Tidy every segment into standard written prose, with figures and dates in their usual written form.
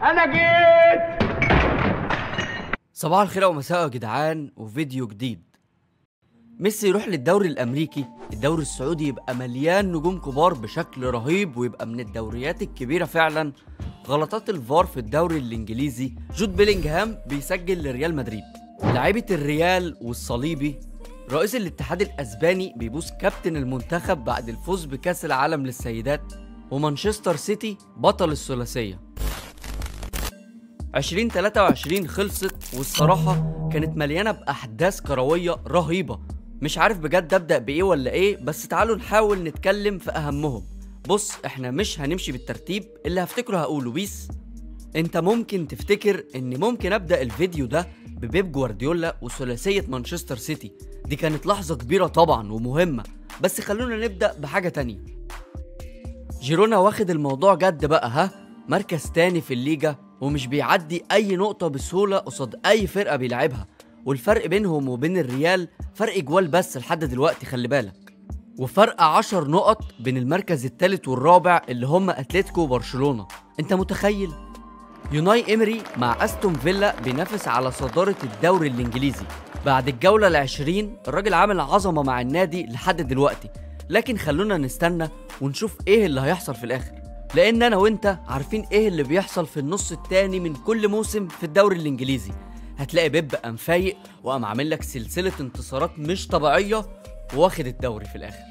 انا جيت. صباح الخير ومساء يا جدعان، وفيديو جديد. ميسي يروح للدوري الامريكي، الدوري السعودي يبقى مليان نجوم كبار بشكل رهيب ويبقى من الدوريات الكبيرة فعلا. غلطات الفار في الدوري الانجليزي، جود بيلينغهام بيسجل لريال مدريد، لعيبة الريال والصليبي، رئيس الاتحاد الاسباني بيبوس كابتن المنتخب بعد الفوز بكاس العالم للسيدات، ومانشستر سيتي بطل الثلاثية. 2023 خلصت والصراحة كانت مليانة باحداث كروية رهيبة، مش عارف بجد ابدا بايه ولا ايه، بس تعالوا نحاول نتكلم في اهمهم. بص، احنا مش هنمشي بالترتيب، اللي هفتكره هقوله. بيس انت ممكن تفتكر ان ممكن ابدا الفيديو ده ببيب جوارديولا وثلاثيه مانشستر سيتي، دي كانت لحظة كبيرة طبعا ومهمة، بس خلونا نبدا بحاجة تانية. جيرونا واخد الموضوع جد بقى، ها، مركز تاني في الليجا ومش بيعدي اي نقطة بسهولة قصاد اي فرقه بيلعبها، والفرق بينهم وبين الريال فرق جوال بس لحد دلوقتي، خلي بالك، وفرق 10 نقط بين المركز الثالث والرابع اللي هم اتلتيكو وبرشلونة. انت متخيل؟ يوناي إيمري مع استون فيلا بينافس على صدارة الدوري الانجليزي بعد الجولة ال20، الراجل عامل عظمة مع النادي لحد دلوقتي، لكن خلونا نستنى ونشوف ايه اللي هيحصل في الاخر، لان انا وانت عارفين ايه اللي بيحصل في النص التاني من كل موسم في الدوري الانجليزي. هتلاقي بيب قام فايق وقام عامل لك سلسلة انتصارات مش طبيعية واخد الدوري في الاخر.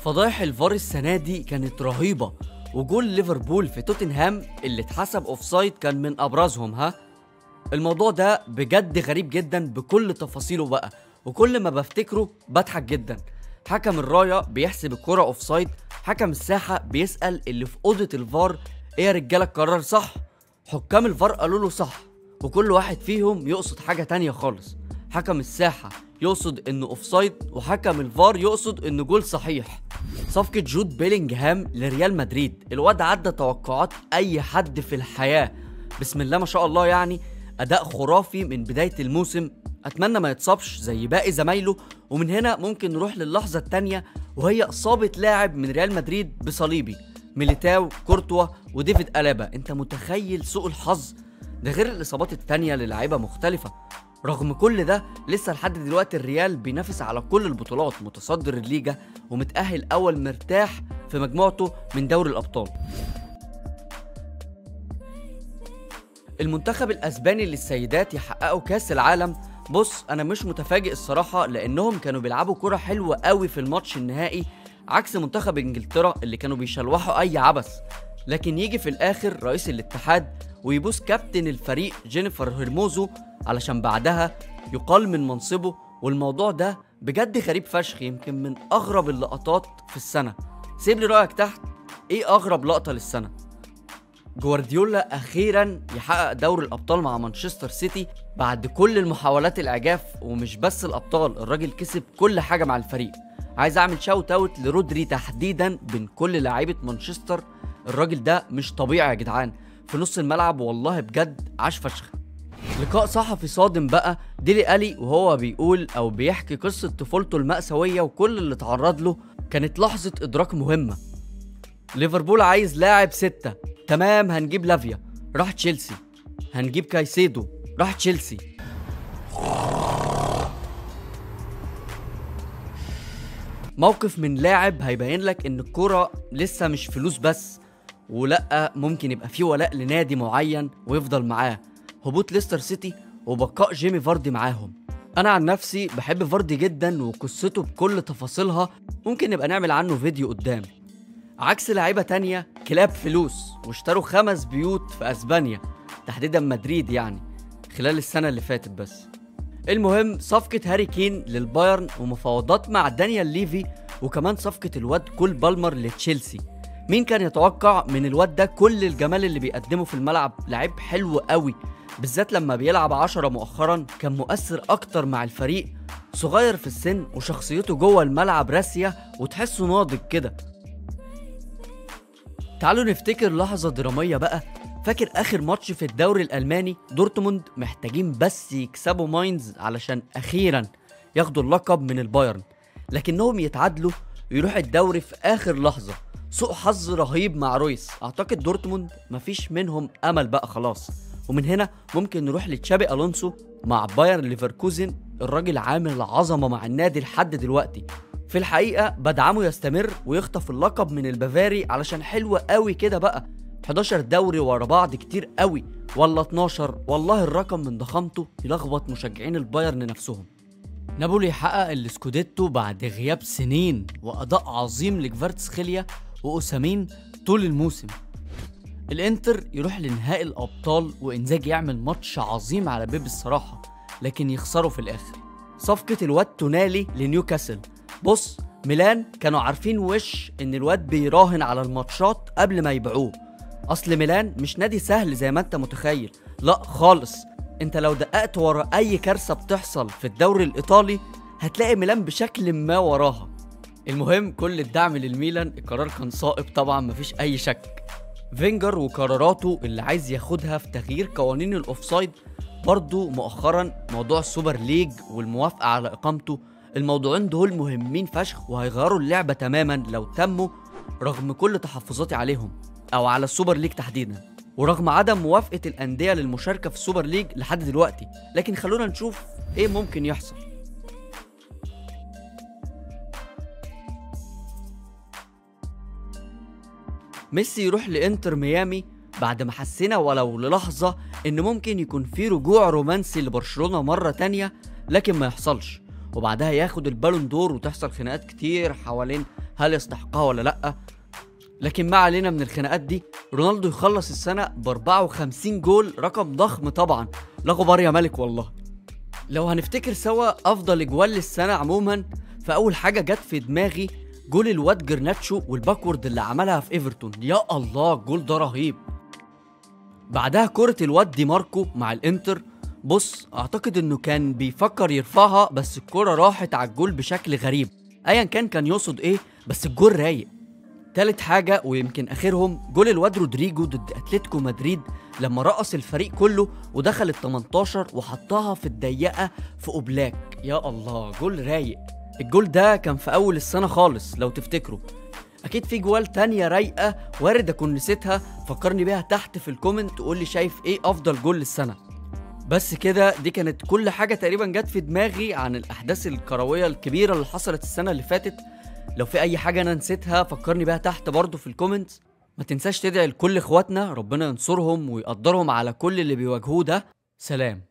فضايح الفار السنة دي كانت رهيبة، وجول ليفربول في توتنهام اللي اتحسب offside كان من ابرزهم. ها، الموضوع ده بجد غريب جدا بكل تفاصيله بقى، وكل ما بفتكره بضحك جدا. حكم الراية بيحسب الكرة offside، حكم الساحة بيسأل اللي في أوضة الفار ايه يا رجالة القرار صح؟ حكام الفار قالوا له صح، وكل واحد فيهم يقصد حاجة تانية خالص. حكم الساحة يقصد انه offside، وحكم الفار يقصد انه جول صحيح. صفقة جود بيلينغهام لريال مدريد، الواد عدى توقعات اي حد في الحياة، بسم الله ما شاء الله، يعني اداء خرافي من بداية الموسم، اتمنى ما يتصابش زي باقي زمايله. ومن هنا ممكن نروح للحظة التانية، وهي اصابة لاعب من ريال مدريد بصليبي، ميليتاو، كورتوا وديفيد ألابا. انت متخيل سوء الحظ ده؟ غير الاصابات التانية للاعيبة مختلفة. رغم كل ده لسه لحد دلوقتي الريال بينافس على كل البطولات، متصدر الليجا ومتأهل اول مرتاح في مجموعته من دوري الابطال. المنتخب الاسباني للسيدات يحققوا كاس العالم. بص، انا مش متفاجئ الصراحة، لانهم كانوا بيلعبوا كرة حلوة قوي في الماتش النهائي، عكس منتخب انجلترا اللي كانوا بيشلوحوا اي عبث. لكن يجي في الاخر رئيس الاتحاد ويبوس كابتن الفريق جينيفر هيرموزو علشان بعدها يقال من منصبه، والموضوع ده بجد غريب فشخ، يمكن من اغرب اللقطات في السنة. سيب لي رأيك تحت، ايه اغرب لقطة للسنة؟ جوارديولا اخيرا يحقق دوري الابطال مع مانشستر سيتي بعد كل المحاولات العجاف، ومش بس الابطال، الراجل كسب كل حاجة مع الفريق. عايز اعمل shout out لرودري تحديدا بين كل لعيبة مانشستر، الراجل ده مش طبيعي يا جدعان في نص الملعب، والله بجد عاش فشخ. لقاء صحفي صادم بقى، ديلي ألي وهو بيقول او بيحكي قصة طفولته المأساوية وكل اللي اتعرض له، كانت لحظة ادراك مهمة. ليفربول عايز لاعب 6، تمام هنجيب لافيا، راح تشيلسي، هنجيب كايسيدو، راح تشيلسي. موقف من لاعب هيبين لك ان الكرة لسه مش فلوس بس، ولا ممكن يبقى فيه ولاء لنادي معين ويفضل معاه. هبوط ليستر سيتي وبقاء جيمي فاردي معاهم. انا عن نفسي بحب فاردي جدا وقصته بكل تفاصيلها، ممكن نبقى نعمل عنه فيديو قدام. عكس لعيبة تانية كلاب فلوس واشتروا 5 بيوت في اسبانيا، تحديدا مدريد يعني، خلال السنة اللي فاتت بس. المهم صفقة هاري كين للبايرن ومفاوضات مع دانيال ليفي، وكمان صفقة الواد كول بالمر لتشيلسي. مين كان يتوقع من الواد ده كل الجمال اللي بيقدمه في الملعب؟ لعيب حلو قوي، بالذات لما بيلعب 10 مؤخرا كان مؤثر اكتر مع الفريق، صغير في السن وشخصيته جوه الملعب راسية وتحسه ناضج كده. تعالوا نفتكر لحظة درامية بقى. فاكر اخر ماتش في الدوري الالماني، دورتموند محتاجين بس يكسبوا ماينز علشان اخيرا ياخدوا اللقب من البايرن، لكنهم يتعادلوا ويروح الدوري في اخر لحظة. سوء حظ رهيب مع رويس، اعتقد دورتموند مفيش منهم امل بقى خلاص. ومن هنا ممكن نروح لتشابي الونسو مع باير ليفركوزن، الراجل عامل عظمه مع النادي لحد دلوقتي. في الحقيقة بدعمه يستمر ويخطف اللقب من البافاري علشان حلوة قوي كده بقى، 11 دوري ورا بعض كتير قوي ولا 12، والله الرقم من ضخامته يلخبط مشجعين البايرن نفسهم. نابولي حقق السكوديتو بعد غياب سنين وأداء عظيم لكفاراتسخيليا وأوسامين طول الموسم. الانتر يروح لنهائي الأبطال وإنزاجي يعمل ماتش عظيم على بيب الصراحة، لكن يخسروا في الآخر. صفقة الواد تونالي لنيوكاسل، بص ميلان كانوا عارفين وش إن الواد بيراهن على الماتشات قبل ما يبيعوه. أصل ميلان مش نادي سهل زي ما أنت متخيل، لا خالص. انت لو دققت ورا اي كارثة بتحصل في الدوري الايطالي هتلاقي ميلان بشكل ما وراها. المهم كل الدعم للميلان، القرار كان صائب طبعا مفيش اي شك. فينجر وقراراته اللي عايز ياخدها في تغيير قوانين ال offside، برضو مؤخرا موضوع ال Super League والموافقة على اقامته، الموضوعين دول مهمين فشخ وهيغيروا اللعبة تماما لو تموا، رغم كل تحفظاتي عليهم او على ال Super League تحديدا، ورغم عدم موافقة الأندية للمشاركة في ال Super League لحد دلوقتي، لكن خلونا نشوف ايه ممكن يحصل. ميسي يروح لإنتر ميامي بعد ما حسينا ولو للحظة إن ممكن يكون في رجوع رومانسي لبرشلونة مرة تانية، لكن ما يحصلش، وبعدها ياخد البالون دور وتحصل خناقات كتير حوالين هل يستحقها ولا لأ. لكن ما علينا من الخناقات دي، رونالدو يخلص السنة ب 54 جول، رقم ضخم طبعا، لا غبار يا ملك والله. لو هنفتكر سوا أفضل أجوال للسنة عموما، فأول حاجة جت في دماغي جول الواد جرناتشو وال backward اللي عملها في ايفرتون، يا الله الجول ده رهيب. بعدها كرة الواد دي ماركو مع الانتر، بص اعتقد انه كان بيفكر يرفعها بس الكرة راحت على الجول بشكل غريب، ايا كان يقصد ايه بس الجول رايق. تالت حاجة ويمكن اخرهم جول الواد رودريجو ضد اتلتيكو مدريد لما رقص الفريق كله ودخل ال 18 وحطها في الضيقة في اوبلاك، يا الله جول رايق. الجول ده كان في اول السنة خالص لو تفتكروا. اكيد في جوال تانية رايقة وارد اكون نسيتها، فكرني بيها تحت في ال comment وقول لي شايف ايه افضل جول للسنة. بس كده دي كانت كل حاجة تقريبا جت في دماغي عن الاحداث الكروية الكبيرة اللي حصلت السنة اللي فاتت. لو في اي حاجة انا نسيتها فكرني بيها تحت برضو في ال comment. ما تنساش تدعي لكل اخواتنا ربنا ينصرهم ويقدرهم على كل اللي بيواجهوه ده. سلام.